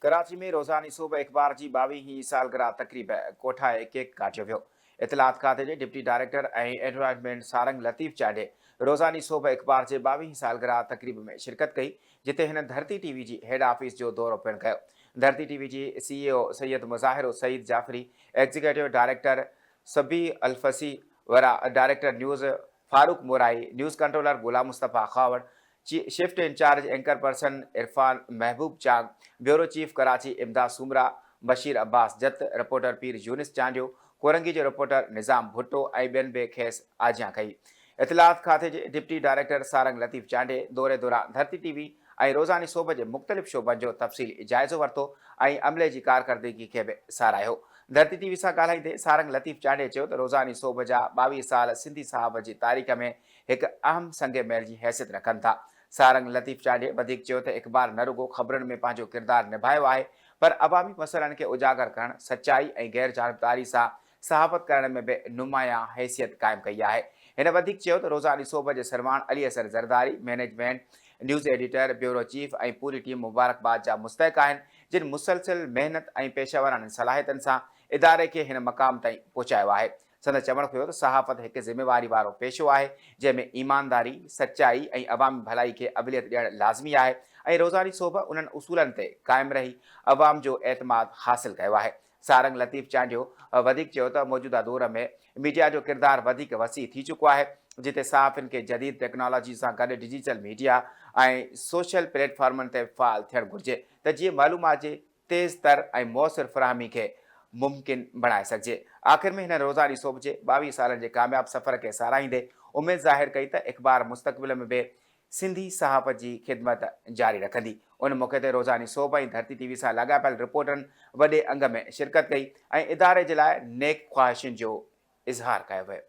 ڪراچي ۾ روزاني صوبه اخبار جي ٻاويهين سالگرهه تقريب ڪوٺائي ڪيڪ ڪاٽيو ويو. اطلاعات کاتي جي deputy director ۽ advertisement Sarang Latif Chandio روزاني صوبه اخبار جي ٻاويهين سالگرهه تقريب ۾ شرڪت ڪئي جتي هن ڌرتي ٽي وي جي هيڊ آفيس جو دورو پڻ ڪيو. ڌرتي ٽي وي جي C E O Syed Mazahir Saeed Jafri, executive director Sabeeh Alfasih Vohra, director news Farooq Morai, news controller Ghulam Mustafa Khahawar, shift incharge anchor person Irfan Mehboob Chang, bureau chief Karachi Imdad Soomra, Bashir Abbas Jat, reporter Pir Younis Chandio, Korangi جو reporter نظام ڀٽو ۽ ٻين به کيس آجيان ڪئي. اطلاعات کاتي جي deputy director Sarang Latif چانڊيي دوري دوران ڌرتي ٽي وي ۽ روزاني سوڀ جي مختلف شعبن جو تفصيلي جائزو ورتو ۽ عملي جي ڪارڪردگي کي به ساراهيو. ڌرتي ٽي وي سان ڳالهائيندي سارنگ لطيف چانڊيي چيو ته روزاني سوڀ جا 22 سال سنڌي صحافت جي تاريخ ۾ هڪ اهم سنگ ميل جي حيثيت رکن ٿا. سارنگ لطيف چانڊيي وڌيڪ چيو ته اخبار نه رڳو خبرن ۾ پنهنجو ڪردار نڀايو آهي پر عوامي مسئلن کي اجاگر ڪرڻ، سچائي ۽ غير جانبداري سان صحافت ڪرڻ ۾ به نمايان حيثيت قائم ڪئي آهي. هن وڌيڪ چيو ته روزاني سوڀ جي سرواڻ Ali Hassan Zardari, management, news editor, bureau chief ۽ پوري ٽيم مبارڪباد جا مستحق آهن جن مسلسل محنت ۽ پيشيوراڻين صلاحيتن سان اداري کي هن مقام تائين پهچايو آهي. سندس چوڻ هيو ته صحافت هڪ ذميواري وارو پيشو آهي، جنهن ۾ ايمانداري، سچائي ۽ عوامي ڀلائي کي اوليت ڏيڻ لازمي آهي ۽ روزاني سوڀ انهن اصولن تي قائم رهي عوام جو اعتماد حاصل ڪيو آهي. سارنگ لطيف چانڊيو وڌيڪ چيو ته موجوده دور ۾ ميڊيا جو ڪردار وڌيڪ وسيع ٿي چڪو آهي، جتي صحافين کي جديد ٽيڪنالاجي سان گڏ ڊجيٽل ميڊيا ۽ سوشل پليٽ فارمن تي فعال ٿيڻ گهرجي ته جيئن معلومات جي تيز تر ۽ موثر فراهمي کي ممڪن بڻائي سگهجي. آخر ۾ هن روزاني سوڀ جي 22 سالن جي ڪامياب سفر کي ساراهيندي اميد ظاهر ڪئي ته اخبار مستقبل ۾ به سنڌي صحافت جي خدمت جاري رکندي. ان موقعي تي روزاني سوڀ ۽ ڌرتي ٽي وي سان لاڳاپيل رپورٽرن وڏي انگ ۾ شرڪت ڪئي ۽ اداري جي لاء نيڪ خواهشن جو اظهار ڪيو ويو.